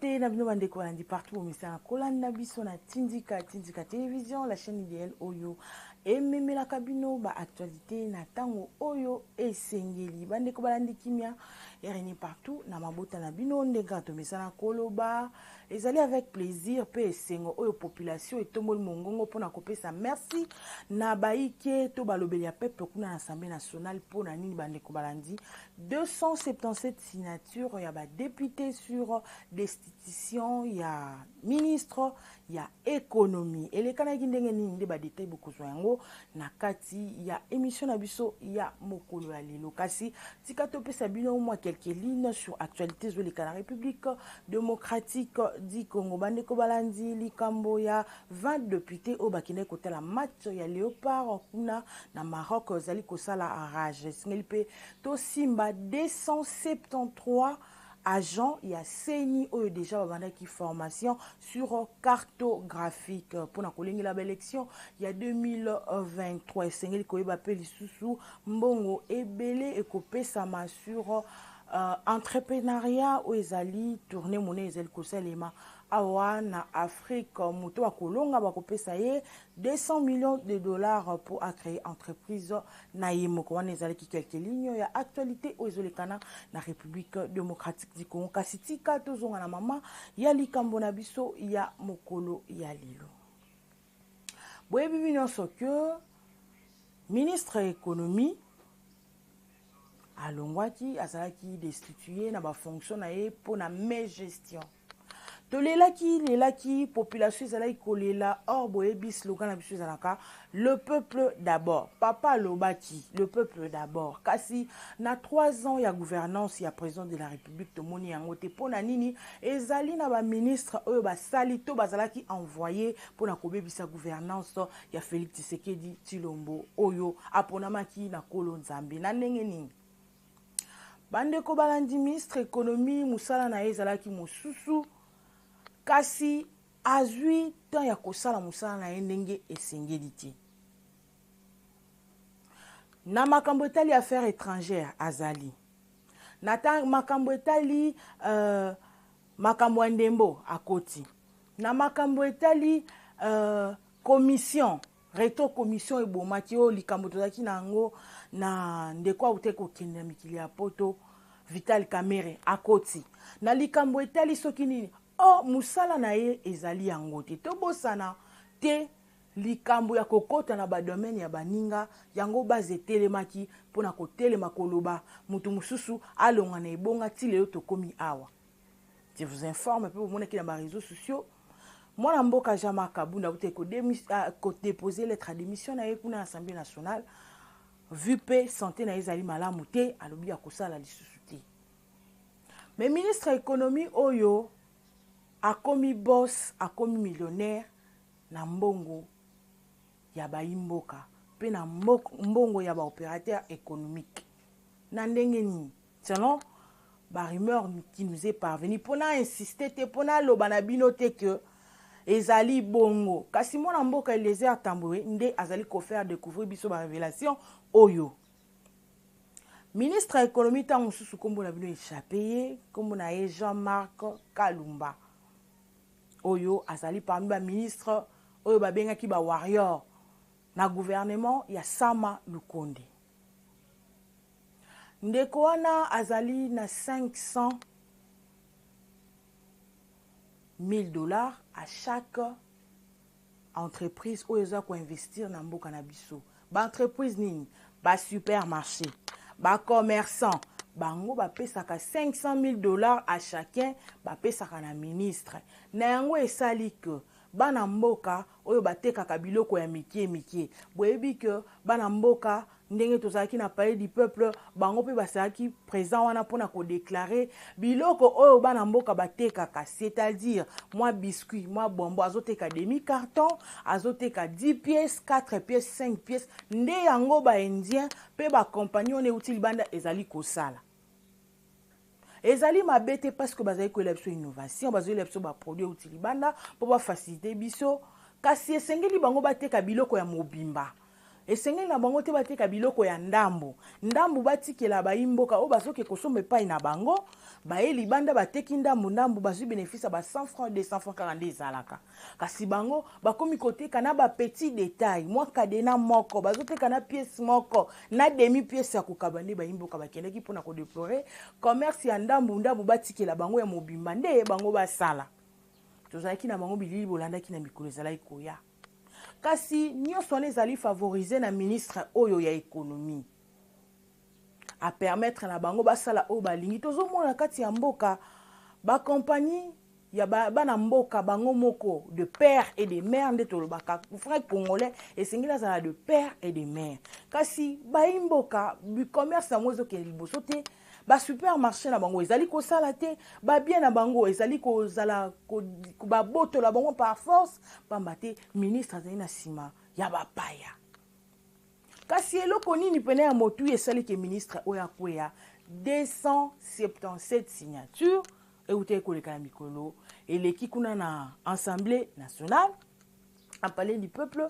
Mbote na bino bandeko balandi partout bomesana kolanda biso na Tindika Tindika Télévision, la chaîne idéale oyo ememelaka bino ba actualité na ntango oyo esengeli. Bandeko balandi, kimia ereni partout na mabota na bino. Ndenge kaka tomesana koloba, ezali avec plaisir mpe esengo oyo population etomboli mongongo mpona kopesa merci na baike to balobeli ya peuple kuna na Assemblée nationale. Mpona nini, bandeko balandi? 277 signature ya badéputé sur destitution ya ministre ya économie elekanaki ndenge nini? Nde badétail bokozwa yango na kati ya émission na biso ya mokolo ya lelo. Kasi tika topesa bino mwa quelques lignes sur actualité ezoleka na République démocratique du Congo. Bandeko balandi, likambo ya 20 député oyo bakendaki kotala match ya Léopard kuna na Maroc ezali kosala rage. Esengeli mpe tosimba 273 agent ya CENI oyo déjà babandaki formation sur cartographique mpona kolengela baélection ya 2023. Esengeli koyeba mpe lisusu mbongo ebele ekopesama sur entrepreneuriat oyo ezali tournée monene ezali kosalema awa na Afrique. Moto akolonga bakopesa ye 200 millions de dollars mpo acréer entreprise na ye moko. Wana ezalaki quelques lignes ya actualité oyo ezolekana na République démocratique du Congo. Kasi tika tozonga na mama ya likambo na biso ya mokolo ya lelo. Boyebi bino nyonso ke ministre ya économie alongwaki, azalaki destitué na bafonction na ye mpo na mégestion. Tolelaki lelaki, population ezalaki kolela. Or boyebi slogan na biso ezalaka "Le peuple d'abord". Papa alobaki "Le peuple d'abord", kasi na 3 ans ya gouvernance ya président de la République, tomoni yango te. Mpo na nini? Ezali na baministre oyo basali to bazalaki envoyé mpona kobebisa gouvernance ya Félix Tshisekedi Tshilombo oyo aponamaki na Nkolo Nzambe. Na ndenge nini, bandeko balandi? Ministre économie, mosala na ye ezalaki mosusu, kasi azwi temps ya kosala mosala na ye ndenge esengeli te. Na makambo etali affaire étrangère, azali na makambo etali makambo ya ndembo, akoti na makambo etali commission rétro commission ebomaki oyo likambo tozalaki na yango na ndeko aute kokende na mikili ya Poto, Vital Kamerhe, akoti na likambo etali soki nini. Or mosala na ye ezali yango te. Tobosana te likambo ya kokɔta na badomaine ya baninga. Yango base etelemaki mpona kotelema koloba moto mosusu alonga na ebonga. Ti lelo tokómi awa, je vous informe mpe bomonaki na baréseaux sociaux, mwana mboka Jean-Marc Kabund auti kodépose lettre ya démission na ye kuna na Assemblée nationale, vu mpe santé na ye ezali malamu te. Alobi ya kosala lisusu te. Mais ministre ya économie oyo akomi boss, akomi millionnaire na mbongo ya bayimboka mpe na mbongo ya baopérateur économique. Na ndenge nini? Selon barumeur qui nous est parvenu, mpona insiste te, mpona aloba na bino te ke ezali bongo, kasi mwana mboka Eliezer Tambwe nde azali kofaire découvrir biso barévélation oyo. Ministre ya économie, ntango mosusu nkombo na bino échappe ye, nkombo na ye Jean-Marc Kalumba, oyo azali parmi baministre oyo babengaki bawarrior na gouvernement ya Sama Lukonde. Ndeko wana azali na 500 000 $ à chaque entreprise oyo eza koinvestir na mboka na biso. Baentreprise nini? Basupermarché, bacommerçant. Bango bapesaka 500 000 $ à chacun, bapesaka na ministre na yango. Esali ke bana mboka oyo batekaka biloko ya mike mike, boyebi ke bana mboka, ndenge tozalaki na Palais du Peuple, bango mpe bazalaki présent wana mpona kodéclarer biloko oyo bana mboka batekaka, c'est-à-dire mwa biscuit, mwa bombo, azoteka demi carton, azoteka 10 pièces, 4 pièces, 5 pièces. Nde yango baindien mpe bacompagnie wana euti libanda ezali kosala. Ezali mabe te, parce que bazali koyela biso innovation, bazoyela biso baproduit euti libanda mpo bafacilité biso. Kasi esengeli bango bateka biloko ya mobimba. Esengeli na bango te bateka biloko ya ndambo ndambo, batikela bayi mboka oyo bazoke kosomba epai na bango. Baye libanda, bateki ndambo ndambo, bazwi bénéfice ya ba 100 francs, 200 francs kaka nde ezalaka. Kasi bango bakomi koteka na bapetit détail, mwa cadenas moko bazoteka na pièce moko na demi pièce ya kokaba. Nde bayi mboka bakendaki mpona kodéplorer commerce ya ndambu ndambu, batikela bango ya mobimba nde bango basala. Tozalaki na bango bilili bolandaki na mikolo ezalaki koya. Kasi nyonso wana ezali favorisé na ministre oyo ya économie, apermettre na bango basala oyo balingi. Tozomona kati ya mboka bacompagnie ya bana mboka bango moko, de père et de mère. Nde tolobaka, vrai Congolais esengeli azala de père et de mère. Kasi bayi mboka, commerce yango ezokende liboso te, basupermarché na bango ezali kosala te, babien na bango ezali kozala babotola bango par force, pamba te ministre azali na nsima ya bapaya. Kasi eloko nini pene ya motu esali ke ministre oyo akweya? 277 signature eutaki koleka na mikolo eleki kuna na Assemblée nationale, en Palais du peuple.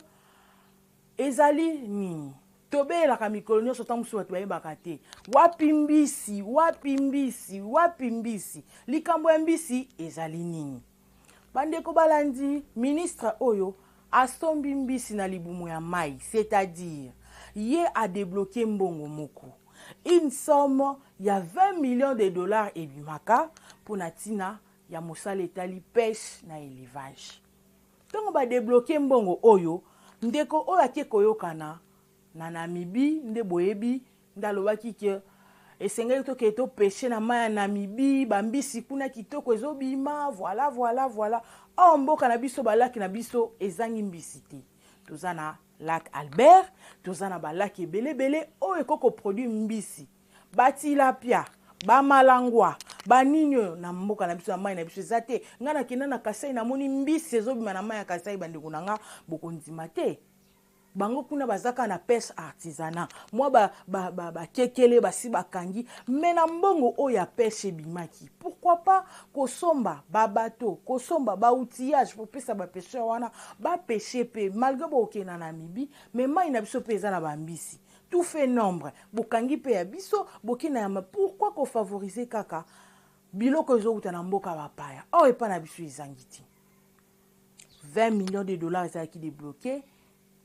Ezali nini? Tobeyelaka mikolo nyonso, ntango mosusu bato bayebaka te. Wapi mbisi? Wapi mbisi? Wapi mbisi? Likambo ya mbisi ezali nini, bandeko balandi? Ministre oyo asombi mbisi na libumu ya mai, c'est-à-dire ye adébloquer mbongo moko, une somme ya 20 millions de dollars ebimaka mpona ntina ya mosala etali pêche na élevage. Ntango badébloquer mbongo oyo, ndeko oyo ake koyokana na Namibie. Nde boyebi nde alobaki ke esengeli tokende topêcher na mai ya Namibie, bambisi kuna kitoko ezobima. Voilà, voilà, voilà. Or mboka na biso, balacs na biso ezangi mbisi te. Toza na lac Albert, toza na balacs ebelebele oyo ekoki koproduire mbisi, batilapia, bamalangwa, banini oyo na mboka na biso ya mai na biso eza te. Ngai nakenda na Kasai, namoni mbisi ezobima na mai ya Kasai. Bandeko na nga, bokondima te, bango kuna baza kaka na pêche artisanat, mwa bakekele ba, ba, basi bakangi. Me na mbongo oyo ya pêche ebimaki, pourquoi pas kosomba babateau, kosomba baoutillage, kopesa bapêcheur wana bapêche mpe, malgré bokokende na Namibie, mais mai na biso mpe eza na bambisi tout fait nombre. Bokangi mpe ya biso, bokenda yamba. Pourquoi kofavoriser kaka biloko ezowuta na mboka bapaya, oyo epai na biso ezangi te? 20 millions de dollars ezalaki débloqué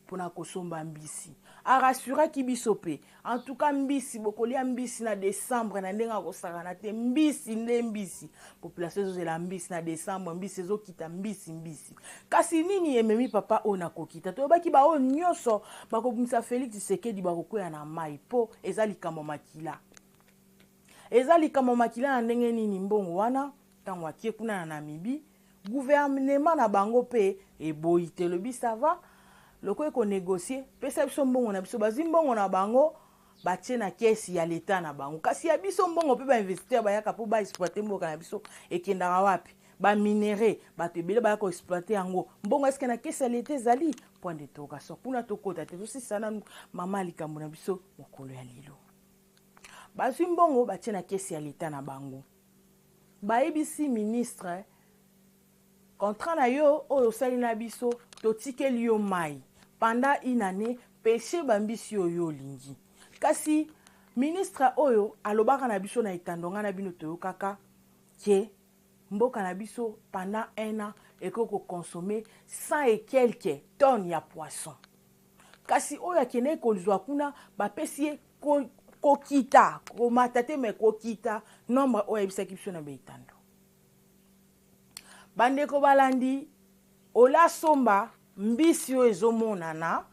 mpona kosomba mbisi. Arassuraki biso mpe, en tout cas mbisi, bokolia mbisi na décembre na ndenge akosakana te. Mbisi nde mbisi, population ezozela mbisi na décembre, mbisi ezokita, mbisi, mbisi. Kasi nini ememi papa oyo na kokita? Toyebaki baoyo nyonso bakobimisa Félix Tshisekedi bakokwea na mai, mpo eza likambo makila, eza likambo makila. Na ndenge nini mbongo wana, ntango akie kuna na Namibie, gouvernement na bango mpe eboyi te, elobi: "Ça va, lokola ekonégocier, pesa biso mbongo na biso." Bazwi mbongo na bango, batie na caisse ya leta na bango. Kasi ya biso mbongo mpe, bainvestisseur bayaka mpo baexploiter mboka na biso, ekendaka wapi? Baminerais, bato ebele baya koexploiter yango, mbongo eske na caisse ya leta ezali? Point d'interrogation. Kuna tokota te, tosisa nanu mama likambo na biso mokolo ya lelo. Bazwi mbongo, batie na caisse ya leta na bango. Bayebisi ministre: "Contrat na yo oyo osali na biso, totikeli yo mai pendant une année, pêche bambisi oyo olingi." Kasi ministre oyo alobaka na biso na etando ngai na bino toyokaka ke mboka na biso pendant un an ekoki koconsommer 100 et quelques tonnes ya poisson. Kasi oyo akendeki kozwa kuna, bapesi ye kokita, komata te, me kokita nombre oyo ayebisaki biso na baetando. Bandeko balandi, olasomba mbisi oyo ezomonana,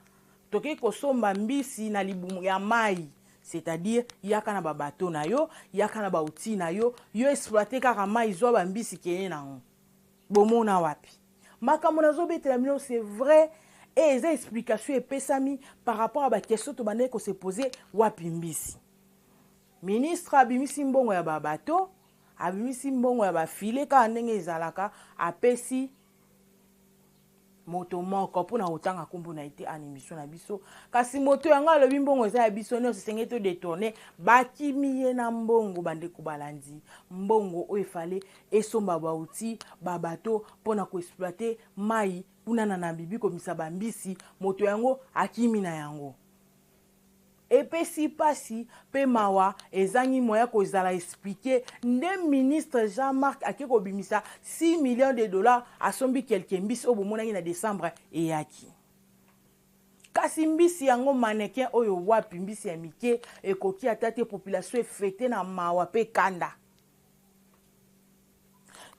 tokoki kosomba mbisi na libumu ya mai, c'est-à-dire yaka na babateau na yo, yaka na baoutil na yo, yo exploite kaka mai, zwa bambisi, keye nango. Bomona wapi makambo nazobetela bino? C'est vrai e, eza explication epesami par rapport à baquestion tobandaki kose poser: wapi mbisi? Ministre abimisi mbongo ya babateau, abimisi mbongo ya bafilets, kaka ndenge ezalaka, apesi moto moko mpona kotanga nkombo na ye te ana émission na biso. Kasi moto yango alobi mbongo eza ya biso nyonso, esengeli todétourner. Bakimi ye na mbongo. Bandeko balandi, mbongo oyo efale esomba baoutil, babateau mpona koexploiter mai kuna na Namibie, komisa bambisi, moto yango akimi na yango. Epesi pasi pe mawa ezangi moyen kozala explique nde ministre Jean Marc ake kobimisa 6 millions de dollars asombi quelques mbisi oyo bomonaki na decembre eyaki. Kasi mbisi yango mannequin oyo wapi mbisi ya mike ekoki ata te population efete na mawa pe kanda.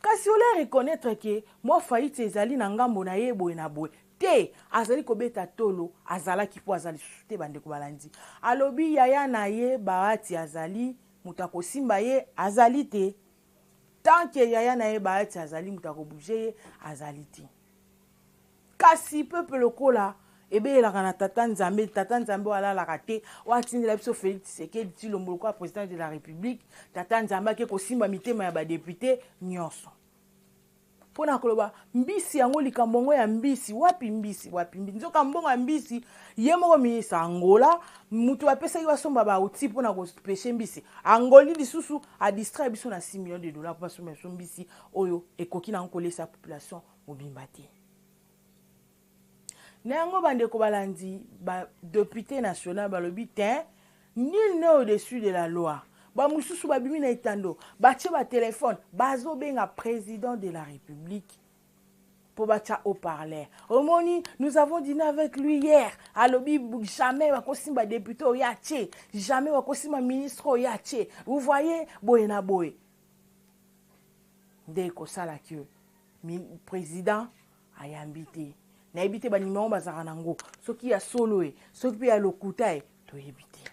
Kasi ole reconnaitre que mwa faillite ezali na ngambo na ye boye na boye te, azali kobeta tolo, azalaki mpo aza lisusu te. Bandeko balandi, alobi yaya na ye Bahati azali moto akosimba ye azali te, tant que yaya na ye Bahati azali moto akobouge ye azali te. Kasi peuple lokola ebeyelaka na tata Nzambe, tata Nzambe oyo alalaka te, oyo atindela biso Felix Tshisekedi Tshilombo lokola president de la Republique, tata Nzambe ake kosimba mitema ya ba depute nyonso mpo na koloba mbisi yango, likambo yango ya mbisi, wapi mbisi, wapi mbisi? Nzoka mbongo ya mbisi ye moko ministre Angola moto apesaki basomba ba outils mpo na kopeshe mbisi, angoli lisusu adistraire biso na 6 millions de dollars mpo basomba biso mbisi oyo ekoki nango kolesa population mobimba te. Na yango bandeko balandi, ba depute national balobi te, nul n'est au-dessus de la loi. Bamosusu babimi na etando, batie ba telefone, bazobenga président de la République mpo batia haut-parleur. Omoni, nous avons dîné avec lui hier, alobi jamais bakosimba député oyo atie, jamais bakosimba ministre oyo atie. Vous voyez, boye na boye nde ekosala ke président ayambi te. Nayebi te banimero bazalaka nango, soki ya solo e, soki mpe ya lokuta e, toyebi te.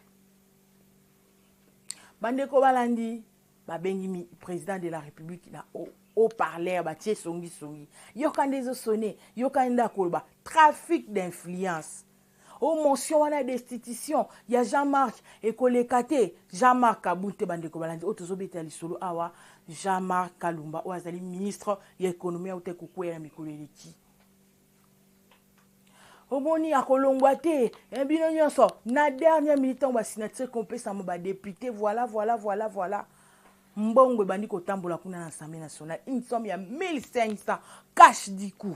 Bandeko balandi, babengi président de la République na haut-parleur, batie songisongi, yoka nde ezosone, yoka nde akoloba trafic d'influence. O motion wana ya destitution ya Jean-Marc ekoleka te. Jean-Marc Kabund te, bandeko balandi, oyo tozobeta lisolo awa, Jean-Marc Kalumba oyo azali ministre ya économie auta kokweya na mikolo eleki. Omoni akolongwa te, bino nyonso na dernière minute ntango basignature kopesama badepute, voilà, voilà, voilà, voilà, mbongo ebandi kotambola kuna na Assemblée nationale, une somme ya 1500 cash du coup,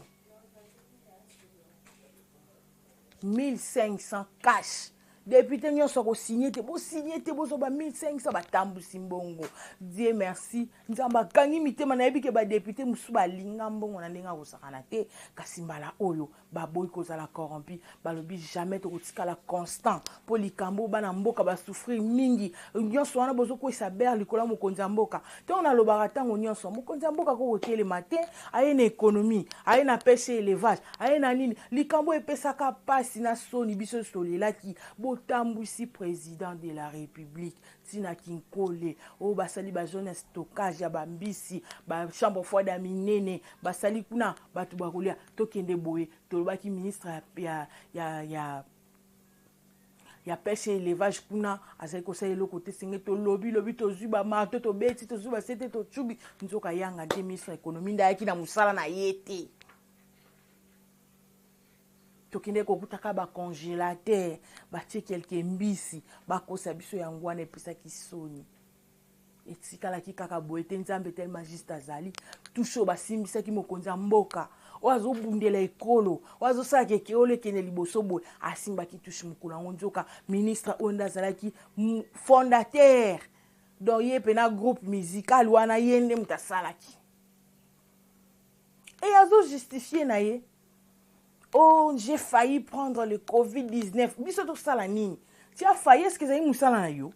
1500 cash. Député nyonso akosigne te, bosigne te, bozwa ba 1500. Batambusi mbongo. Dieu merci, Nzambe akangi mitema. Nayebi ke badepute mosusu balinga mbongo na ndenge akosakana te, kasi mbala oyo baboyi kozala corrompu. Balobi jamais tokotikala constant mpo likambo bana mboka basouffrir mingi. Nyonso wana bozokwesa ber likolo ya mokonzi ya mboka. Ntango nalobaka ntango nyonso, mokonzi ya mboka kokotelema te, aye na économie, aye na pêche, élevage, aye na nini. Likambo epesaka mpasi na soni, biso tolelaki botambwisi président de la République ntina Kinkole oyo basali bazone ya stockage ya bambisi, bachambre froide ya minene basali kuna, bato bakolia. Tokende boye, tolobaki ministre ya pêche élevage kuna azali kosala eloko te. Senge tolobi lobi, tozwi bamarteau, tobeti, tozwi basete, tocubi, nzoka yanga nde ministre ya économie nde ayaki na mosala na ye te. Tokende kokutaka bacongélateur, batie quelque mbisi, bakosa biso. Yango wana epesaki soni, etikalaki kaka boye te. Nzambe tellement juste azali touche oyo basimbisaki mokonzi ya mboka oyo azobundela ekolo, oyo azosalaka ekolo ekende liboso boye, asimbaki touche mokolo yango. Nzoka ministre oyo nde azalaki fondateur, donc ye mpena groupe musical wana ye nde moto asalaki e azojustifie na ye: "Oh, j'ai failli prendre le Covid-19." Biso tosala nini? Ti afailli, eske ezali mosala na yo?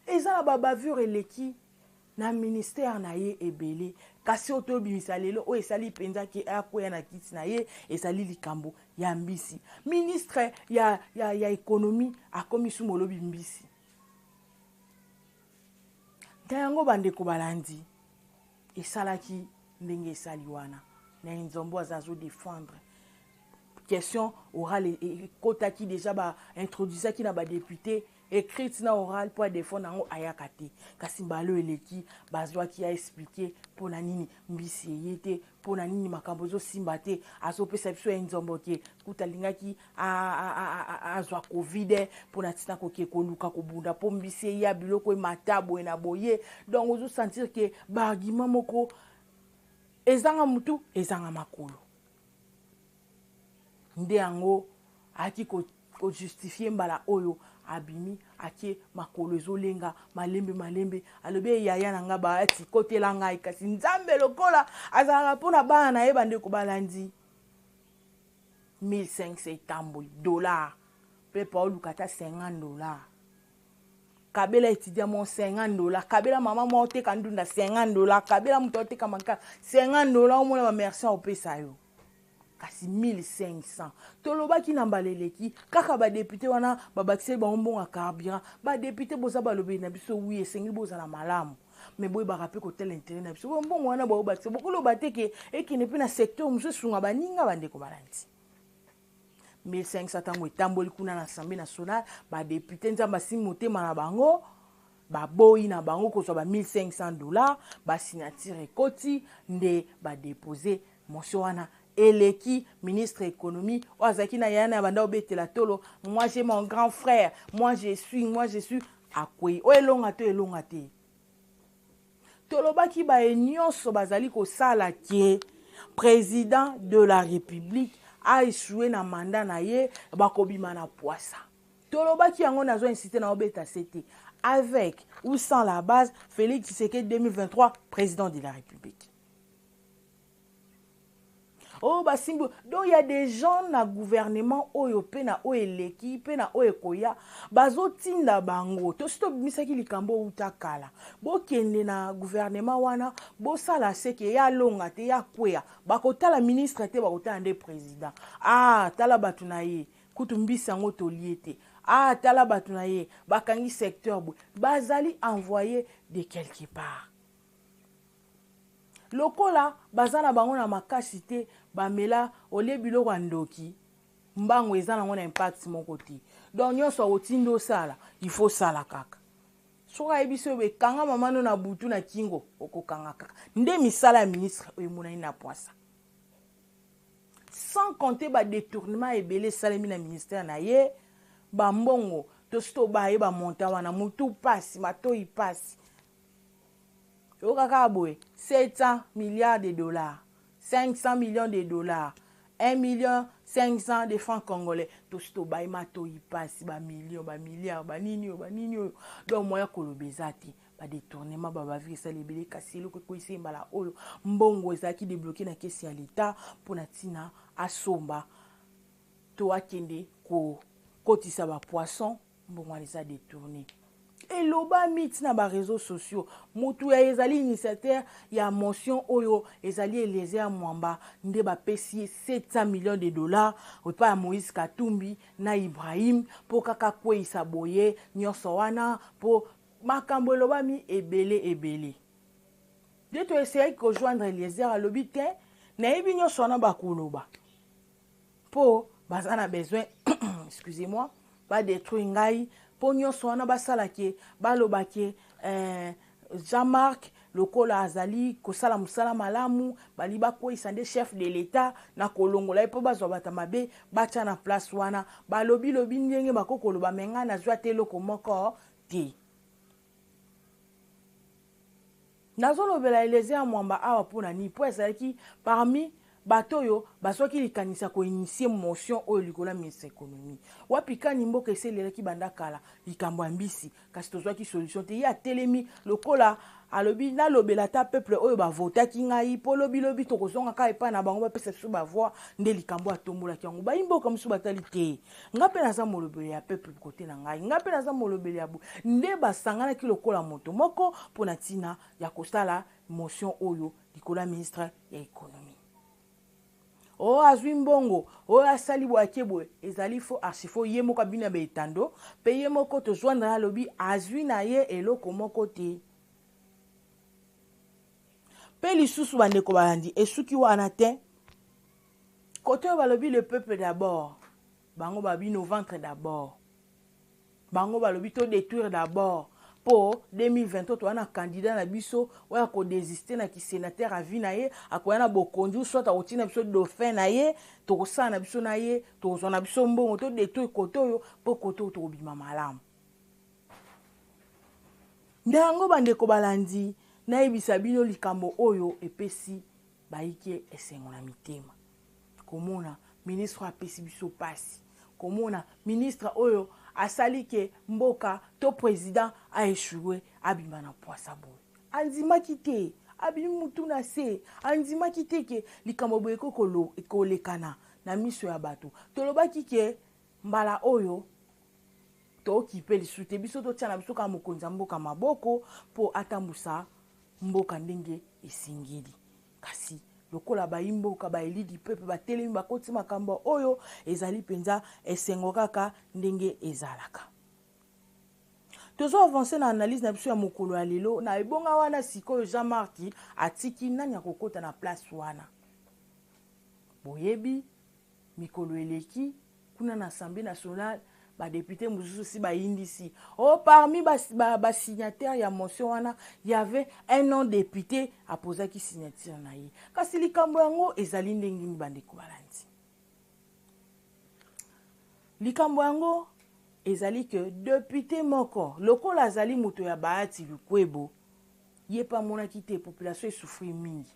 Eza na babavure eleki na ministère na ye ebele. Kasi oyo toyobimisa lelo, oyo esali mpenza ke akwea na kiti na ye, ezali likambo ya mbisi. Ministre ya économie akomi su molobi mbisi na yango. Bandeko balandi, esalaki ndenge esali wana na nzombo aza azodefendre question orale ekotaki déjà, baintroduisaki na badepute écrite na orale mpo adefendre yango, ayaka te. Kasi mbala oyo eleki bazwaki aexplike mpo na nini mbisi eye te, mpo na nini makambo ezosimba te. Azopesa biso ya nzombo ke kuta alingaki azwa Covid mpo na ntina koke koluka kobunda mpo mbisi eya, biloko emata boye na boye. Donc ozosentir ke baargument moko ezanga mutu, ezanga makolo. Nde yango ayaki kojustifie mbala oyo. Abimi, ake makolo ezolenga malembe malembe, alobi e yaya na nga Bahati, kotela ngai. Kasi Nzambe lokola azalaka mpo na bana na ye, bandeko balandi, 1500 etamboli dollar mpe pa oluka ata 50 $. Kabela étudiant mo 50 $, kabela mama mo oteka ndunda 50 $, kabela moto oteka makala 50 $, omona bamerci opesa yo. Kasi 1500, tolobaki na mbala eleki kaka, badéputés wana babakiseli bango mbongo ya carburant. Badéputés, boza balobeli na biso, oui, esengi bozala malamu, mais boyebaka mpe kotala intérêt na biso. Mbongo wana baobakisa, bokoloba te ke ekende mpe na secteur mosusu, esunga baninga. Bandeko balandi, 1500 ntango etamboli kuna na Assemblée nationale, badéputés, Nzambe asimbi motema na bango, baboyi na bango kozwa ba 1500 $. Basignature ekoti nde badéposer motion wana, eleki. Ministre économie oyo azalaki na yaya na ya banda obetela tolo: "Moi, j'ai mon grand frère, moi je suis, moi je suis", akwei. Oyo elonga to elonga te? Tolobaki baye nyonso bazali kosala ke président de la République aéchoué na mandat na ye, bakobima na poisa. Tolobaki yango, nazo insister na obeta se te: avec ou sans la base, Félix Tshisekedi 2023 président de la République. Oyo basimbi, donc il y a des gens na gouvernement oyo mpe na oyo eleki mpe na oyo ekoya, bazotinda bango. Tosi tobimisaki likambo outa kala: bokende na gouvernement wana, bosala seke ya alonga te, ya kweya. Bakotala ministre te, bakotala nde président. Ah, tala bato na ye, kutu mbisi yango tolie te. Ah, tala bato na ye, bakangi secteur boye. Bazali envoyé de quelque part. Lokola baza na bango na makasi te, bamela olie biloko ya ndoki, mbango eza nango na impact moko te. Donc nyonso akotindi osala, il faut osala kaka. Soki ayebi oyo ekanga mama no na butu na kingo, okokanga kaka. Nde misala ya ministre oyo emonani na poisa, sans compter badétournement ebele esalemi na ministère na ye. Bambongo tosi tobaye, bamonta wana, mutu pasi, matoi pasi. Oyoka kaka boye: 700 milliards de dollars, 500 millions de dollars, 1 million 500 de francs congolais. Tosi tobaye, matoi pasi, bamillion, bamilliard, banini oyo, banini oyo. Donc moya koloba eza te. Badétournement, babavures esala ebele. Kasi eloko ekweyisi mbala oyo, mbongo ezalaki débloqué na caisse ya leta mpona ntina asomba to akende kokotisa bapoisson, mbongo wana eza détourné. Elobami ntina baréseaux sociaux. Motu ya ezali initiateur ya motion oyo ezali Eliezer Mwamba. Nde bapesi ye 700 millions de dollars epai ya Moïse Katumbi na Ibrahim mpo kaka kweyisa boye nyonso wana, mpo makambo elobami ebele ebele. Nde toeseyaki kojoindre Eliezer, alobi te, nayebi nyonso wana bakoloba mpo baza na besoin, excusez-moi, badétruire ngai, mpo nyonso wana basalaki, balobaki Jean-Marc lokola azali kosala mosala malamu, bali bakweyisa nde chef de l'État na kolongola ye mpo bazwa bato mabe batya na place wana. Balobilobi ndenge bakoki koloba, mais ngai nazwa te eloko moko te. Nazolobela Eliezer Mwamba awa mpona nini? Mpo ezalaki parmi bato oyo bazwaki likanisi ya koinitier motion oyo likolo ya ministre économie. Wapi kani mboka eselelaki banda kala likambo ya mbisi, kasi tozwaki solution te. Ye atelemi lokola alobi: nalobela ata peuple oyo bavotaki ngai, mpo lobilobi tokozonga kaka epai na bango, bapesa biso bavoix. Nde likambo atombolaki yango. Bayi mboka mosusu batali te, nga mpe naza molobeli ya peuple kote na ngai, nga mpe naza molobeli ya bo. Nde basanganaki lokola moto moko mpo na ntina ya kosala motion oyo likolo ya ministre ya économie oyo azwi mbongo oyo asali boye, ake boye, ezali faux, archi faux. Ye moko abini ya baetando mpe ye moko tozwanda, alobi azwi na ye eloko moko te. Mpe lisusu, bandeko balandi, esuki wana te. Kote oyo balobi le peuple d'abord, bango babi nos ventre d'abord. Bango balobi to détruire d'abord mpo 2023 toza na candidat na biso oyo akodésister na kisénateur à vie na ye, akoya na bokonzi, soit akotina biso dauphin na ye, tokosala na biso na ye, tokozwa na biso mbongo. Todétruire kote oyo mpo kote oyo tokobima malamu. Nde yango, bandeko balandi, nayebisa bino likambo oyo epesi bayike esengo na mitema: komona ministre oyo apesi biso mpasi, komona ministre oyo. asali ke mboka to président aéchoué, abima na pwasa boye. Andimaki te, abimi mutu na se, andimaki te ke likambo boye ekoki kolekana na miso ya bato. Tolobaki ke mbala oyo tookipe lisusu te, biso totia na biso kaka mokonzi ya mboka maboko mpo atambusa mboka ndenge esengeli. Kasi lokola bayi mboka, baélus du peuple batelemi, bakoti makambo oyo, ezali mpenza esengo kaka ndenge ezalaka. Tozo avance na analyse na biso ya mokolo ya lelo. Na ebonga wana sikoyo Jean Marc atiki, nani akokɔta na place wana? Boyebi, mikolo eleki kuna na Assemblée nationale, badéputé mosusu si bayindisi o parmi basignataire ba ya motion wana, y avait un non député apozaki signature na ye. Kasi likambo yango ezali ndenge nini, bandeko balandi? Likambo yango ezali ke député moko, lokola azali moto ya Bahati Lukwebo, ye mpe amonaki te population esouffrir mingi.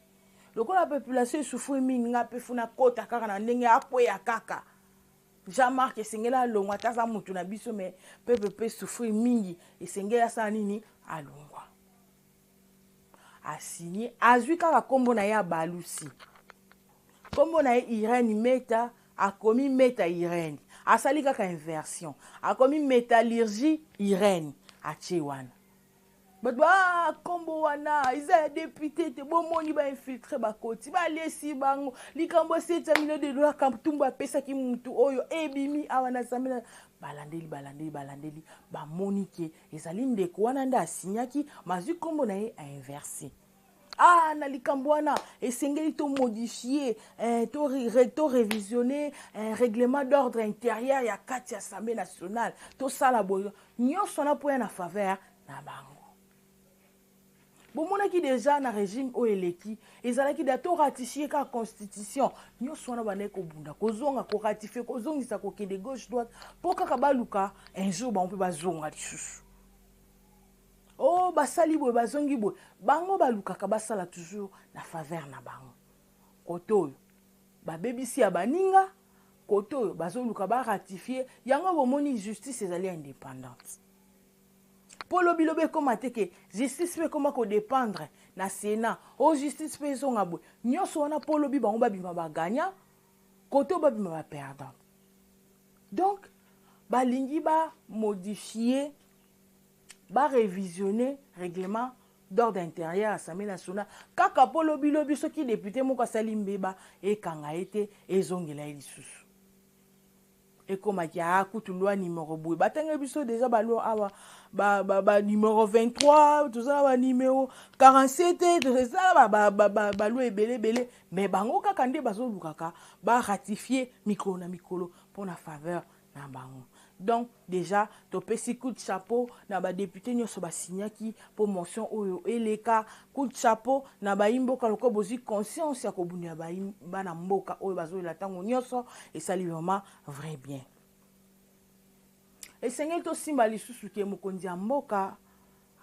Lokola population esouffrir mingi, nga mpe funa kota kaka na ndenge akweya kaka. Jean-Marc esengeli alongwa, ata aza motu na biso, mais peuple mpe souffrir mingi, esengeli asala nini? Alongwa. Asigné, azwi kaka nkombo na ye, abalusi nkombo na ye Irene Meta, akomi Meta Irene, asali kaka inversion, akomi Métallurgie Irene, atie wana. Bato ba nkombo wana eza ya député te. Bomoni, bainfiltrés bakoti, balesi bango likambo ya 7 million de dollar Katumbi apesaki mutu oyo ebimi awa na Assemblée. Balandeli, balandeli, balandeli, bamoni ke ezali ndeko wana nde asinyaki, mazwi nkombo na ye ainverse. Ah, na likambo wana esengeli tomodifie, eh, to révisionne eh, règlement d'ordre intérieur ya kati ya Assemblée nationale, tosala boye nyonso wana mpo ya na faveur na bango. Bomonaki déjà na régime oyo eleki, ezalaki da toratifie kaka constitution nyonso wana, bandaki kobunda, kozonga, koratifie, kozongisa, kokende gauche, droite, mpo kaka baluka un jour bango mpe bazonga lisusu. O oh, basali boye, bazongi boye, bango balukaka basala toujours na faveur na bango. Kote oyo babebisi ya baninga, kote oyo bazoluka baratifie yango. Bomoni, justice ezali indépendante, mpo lobilobi ekóma te ke justice mpe ekóma kodépendre na Sénat. O justice mpe ezonga boye nyonso wana mpo lobi bango babima bagagnant, kote oyo babima baperdant. Donc balingi bamodifie, barévisionne règlement d'ordre intérieur Assemblée nationale kaka mpo lobilobi soki député moko asali mbeba, ekanga ye te, ezongela ye lisusu. Ekomaki a kutu loi numéro boye, batangeli biso déjà baloi awa, banuméro 23, toza na banuméro 47, toza na baloi ebele ebele, mais bango kaka nde bazolukaka baratifie mikolo na mikolo mpona faveur na bango. Donc déjà topesi coup de chapeau na badéputé nyonso basignaki mpo motion oyo eleka. Coup de chapeau na bayi mboka, lokola bozwi conscience ya kobundela bana mboka oyo bazolela ntango nyonso, esali vraiment vrai bien. Esengeli tosimba lisusu ke mokonzi ya mboka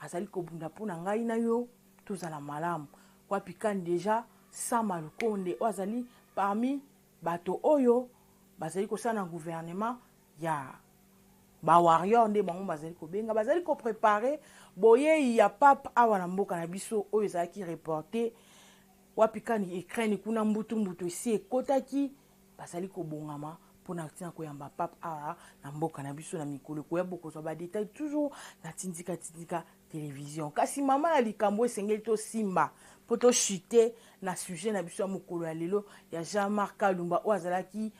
azali kobunda mpo na ngai na yo tozala malamu. Wapi kani déjà Sama Lukonde oyo azali parmi bato oyo bazali kosala na gouvernement ya bawarrior, nde bango bazali kobenga, bazali koprépare boyei ya pape awa na mboka na biso oyo ezalaki reporté. Wapi kani Ukraine kuna, mbutu-mbutu esi ekotaki, bazali kobongama mpona ntina koyamba pape awa na mboka na biso na mikolo ekoya. Bokozwa badétail toujours na Tindika Tindika Télévision. Kasi mama na likambo esengeli tosimba mpo tochute na sujet na biso ya mokolo ya lelo ya Jean-Marc Kalumba, oyo azalaki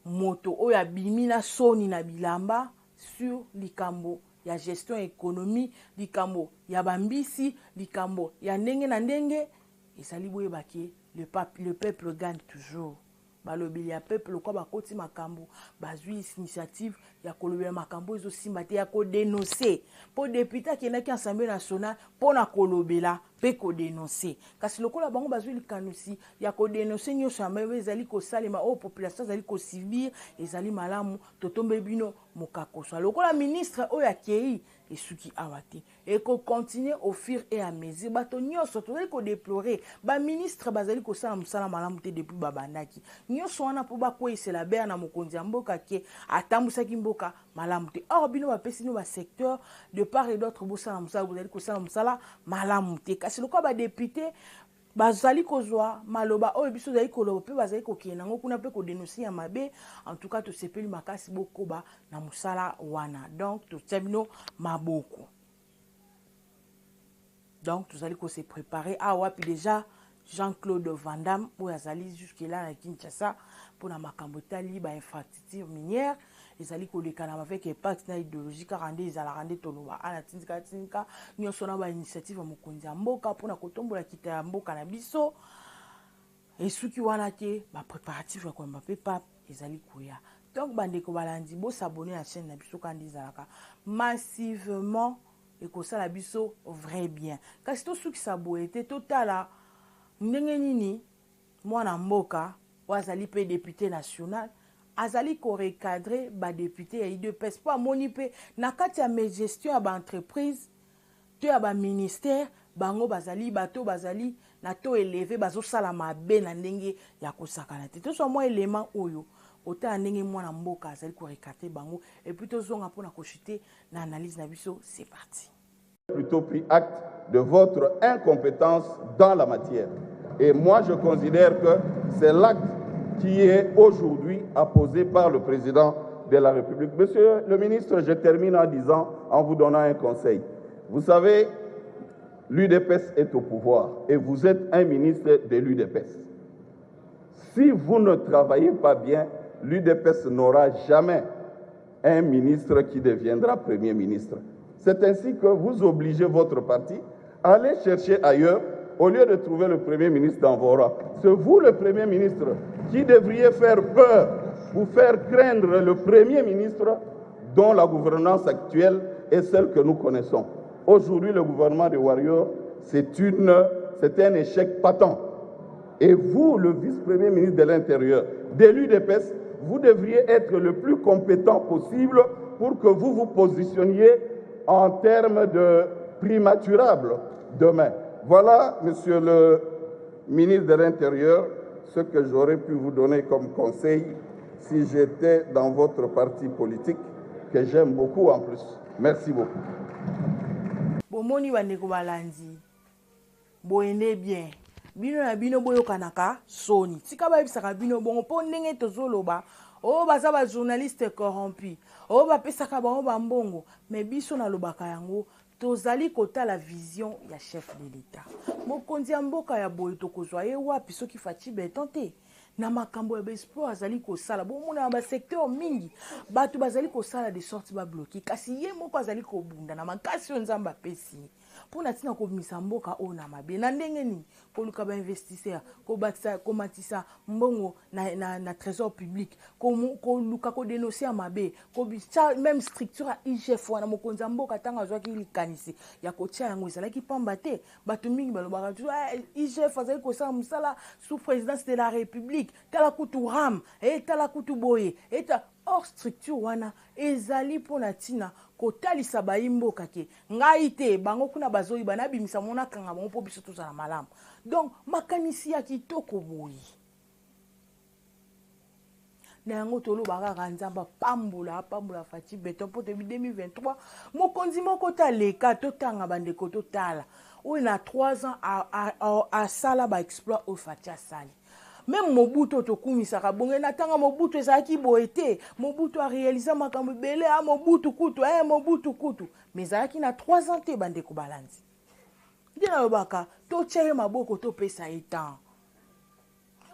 moto oyo abimi na soni na bilamba sur likambo ya gestion économie, likambo ya bambisi, likambo ya ndenge na ndenge. Ezali boyebaki le peuple gagne toujours. Balobeli ya peuple lokwa bakoti makambo, bazwi initiative ya kolobela makambo ezosimba te, ya kodénoncer, mpo député akendaki Assemblée nationale mpo na kolobela. mpe kodenonse. Kasi lokola bango bazwi likanisi ya kodenonse nyonso ya mabe ezali kosalema, oyo population azali kosubir, ezali malamu totombeli bino mokakoswa. Lokola ministre oyo akei, esuki awa te, ekocontinue au fur et à mesure. Bato nyonso tozali kodeplore, baministre bazali kosala mosala malamu te depuis babandaki nyonso wana mpo bakweyisela bere na mokonzi ya mboka ke atambwisaki mboka malamu te. Or bino bapesi bino basecteur de part et d'autre, bosala mosala, bozali kosala mosala malamu te. Kasi lokola badepute bazali kozwa maloba oyo biso tozali koloba mpe bazali kokende nango kuna mpe kodenonse ya mabe, en tout cas tosepeli makasi, bokoba na mosala wana. Donc totia bino maboko. Donc tozali kose préparer awa wapi déjà Jean-Claude Van Damme oyo azali jusque là na Kinshasa mpona makambo etali ba infrastructure minière ezali koleka na avec impact na idéologie kaka nde ezalaka nde toloba ana tindika tindika nyonso na ba initiative ya mokonzi ya mboka mpona kotombola kita ya mboka na biso. Esuki wana te, ba préparatif ya koyamba mpe pape ezali koya. Donc bandeko balandi, bosabone na chaîne na biso kaka nde ezalaka massivement, ekosala biso vrai bien. Kasi tosukisa boye te, totala ndenge nini mwana mboka oyo azali mpe député national azali korecadre badepute ya UDPS, mpo amoni mpe na kati ya mégestion ya baentreprise to ya baministère, bango bazali bato bazali na taux élevé, bazosala mabe na ndenge ya kosakana te. Tozwa mwa élément oyo otala ndenge mwana mboka azali korecadre bango, et puis tozonga mpona kochute na analyse na biso. C'est parti. Plutôt pris acte de votre incompétence dans la matière. Et moi, je considère que c'est l'acte qui est aujourd'hui apposé par le président de la République. Monsieur le ministre, je termine en disant, en vous donnant un conseil. Vous savez, l'UDPS est au pouvoir et vous êtes un ministre de l'UDPS. Si vous ne travaillez pas bien, l'UDPS n'aura jamais un ministre qui deviendra Premier ministre. C'est ainsi que vous obligez votre parti à aller chercher ailleurs au lieu de trouver le Premier ministre dans vos rangs. C'est vous, le Premier ministre, qui devriez faire peur, vous faire craindre le Premier ministre dont la gouvernance actuelle est celle que nous connaissons. Aujourd'hui, le gouvernement de Warrior, c'est un échec patent. Et vous, le vice-premier ministre de l'Intérieur, de l'UDPS, vous devriez être le plus compétent possible pour que vous vous positionniez en termes de primaturable demain. Voilà, monsieur le ministre de l'Intérieur, ce que j'aurais pu vous donner comme conseil si j'étais dans votre parti politique, que j'aime beaucoup en plus. Merci beaucoup. Bomoni bandeko balandi, boye nde bien. Bino na bino boyokanaka soni, tika bayebisaka bino bongo mpo ndenge tozoloba oyo baza bajournaliste corrompu, oyo bapesaka bango bambongo. Me biso nalobaka yango, tozali kotala vision ya chef de l'État. Mokonzi ya mboka ya boye tokozwa ye wapi soki Fatshi Béton te? Na makambo ya baespoir azali kosala, bomona na basecteur mingi bato bazali kosala de sorte babloke, kasi ye moko azali kobunda na makasi oyo Nzambe apesi ye mpona ntina kobimisa mboka oyo na mabe. Na ndenge nini? Koluka bainvestisseur, komatisa mbongo na trésor public, koluka kodenonse ya mabe, kotia même structure ya IGF wana. Mokonzi ya mboka ntango azwaki likanisi ya kotia yango, ezalaki pamba te. Bato mingi balobaka IGF azali kosala mosala sous présidence de la République, tala kutu RAM e, tala kutu boye eta. Or structure wana ezali mpona ntina kotalisa bayi mboka ke ngai te, bango kuna bazoyiba, nabimisa mo nakanga bango mpo biso tozala malamu. Donc makanisi ya kitoko boye na yango, toloba kaka Nzambe apambola, apambola Fatshi Béton, mpo toyebi 2023 mokonzi moko taleka. Totanga bandeko, totala oyo na 3 ans asala baexploit oyo Fatshi asali. Même Mobutu oyo tokumisaka bonge, na ntango Mobutu ezalaki boye te. Mobutu arealiza makambo ebele, a Mobutu kutu, Mobutu kutu, mais ezalaki na 3 ans te. Bandeko balandi, nde nalobaka totya ye maboko, topesa ye temps.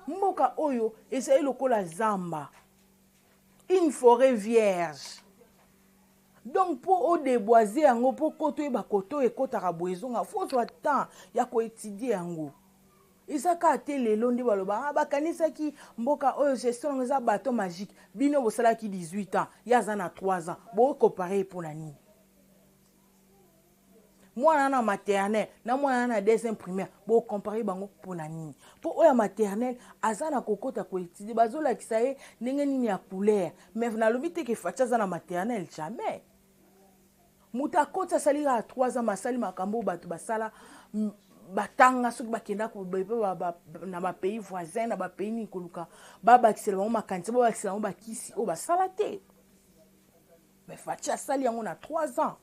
Mboka oyo ezali lokola zamba, une forêt vierge. Donc mpo odeboise yango, mpo koto oyeba koto oyo ekɔtaka boye ezonga, fo ozwa temps ya koétudie yango. Eza kaka te lelo nde baloba, ah, bakanisaki mboka oyo gestion yango eza bateau magique. Bino bosalaki 18 ans, ye aza na 3 ans, bokompare ye mpo na nini? Mwana na maternelle na mwana na deuxième primaire, bokompare bango mpona nini? Mpo oyo ya maternelle aza na kokota koétudier, bazolakisa ye ndenge nini ya couleur. Mais nalobi te ke Fatshi aza na maternelle, jamais. Moto akoti, asali kaka 3 ans, asali makambo oyo bato basala, batanga, soki bakenda na bapays voisin, na bapays nini, koluka babakisela bango makanisi, babakisela bango bakisi oyo basala te. Mais Fatshi asali yango na 3 ans.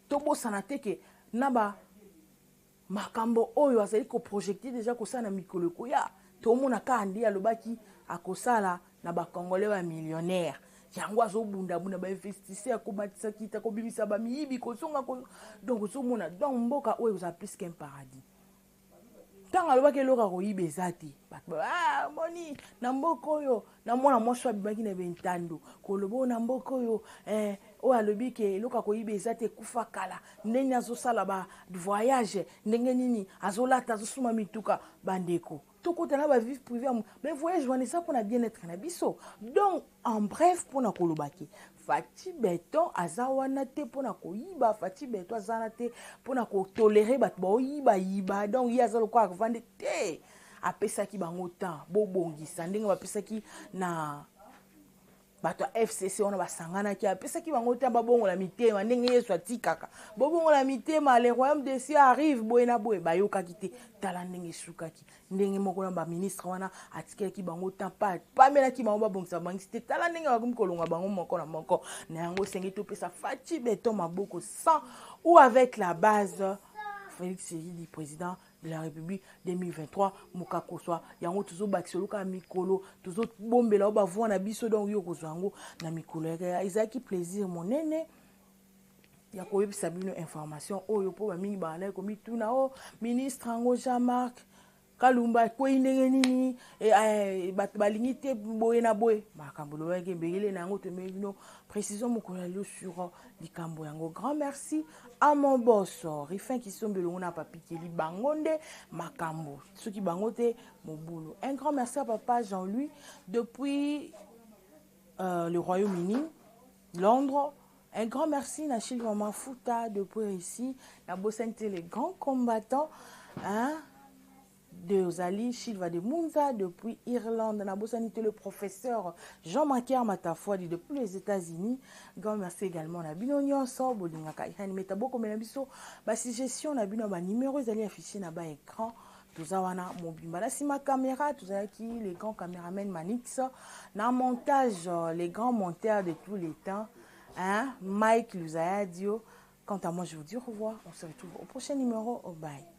Tobosana te ke na ba makambo oyo azali koprojeter déjà kosala na mikolo ekoya, tomona kaka nde alobaki akosala na bacongolais ya millionnaire. Yango azobundabunda, bainvestisseur, komatisa kita, kobimisa bamiyibi, kozonga. Donc ozomona, donc mboka oyo eza plus qu'un paradis. Ntango alobaki eloko ya koyiba eza te, bato, ah, moni na mboka oyo, na mwana mwasi oyo abimaki na bentando koloba oyo na mboka oyo, oyo alobi ke eloko ya koyiba eza te, ekufa kala. Ndenge azosala ba voyage, ndenge nini azolata, azosuma mituka, bandeko, tokota na bavie privée, mais voyage wana eza mpona bien-être na biso. Donc en bref, mpona koloba ke Fatshi Béton aza wana te mpona koyiba, Fatshi Béton aza wana te mpona kotolérer bato baoyibayiba. Donc ye aza lokola avandi te, apesaki bango temps bobongisa ndenge bapesaki na bato ya FCC wana basanganaki. Apesaki bango te babongola mitema ndenge Yesu atikaka, bobongola mitema, le royaume des cieux arrive, boye na boye. Bayokaki te, tala ndenge esukaki. Ndenge moko na baministre wana, atikelaki bango temps, pamelaki bango babongisa bangisi te, tala ndenge bakomi kolonga bango moko na moko. Na yango esengi topesa Fatshi Béton maboko, sans ou avec la base Félix Tshisekedi, président de la République 2023. Mokakoswa yango tozobakisa oluka ya mikolo, tozobombela oyo bavoi na biso. Donc yo kozwa yango na mikolo. Ezalaki plaisir monene ya koyebisa bino information oyo, mpo bamingi bandaki komituna: o ministre yango Jean-Marc Kalumba ekwei ndenge nini? Bato balingi te boye na boye, makambo lobaki ebele. Na yango tomei bino précision mokolo ya lelo sur likambo yango. Grand merci à mon boss Rifin Kisombe elongo na Papi Keli, bango nde makambo, soki bango te mobulu. Un grand merci à papa Jean-Louis depuis le Royaume-Uni, Londres. Un grand merci na Chile Mafuta depuis ici, na bosante les grands combattants, hein, de Ozali Silva de Munza depuis Irlande, na bosani le professeur Jean-Marc Matafoidi depuis les États-Unis. Grand merci également na bino nyonso bolingaka Irene Meta, bokomela biso ba suggestion na bino, ba numéro ezali affiché na ba écran. Toza wana mobimba. Na nsima caméra tozalaki les grands caméramen Manix, na montage les grands monteurs de tous les temps, hein, Mike Luzayadio. Quant à moi, je vous dis au revoir, on se retrouve au prochain numéro. Bye.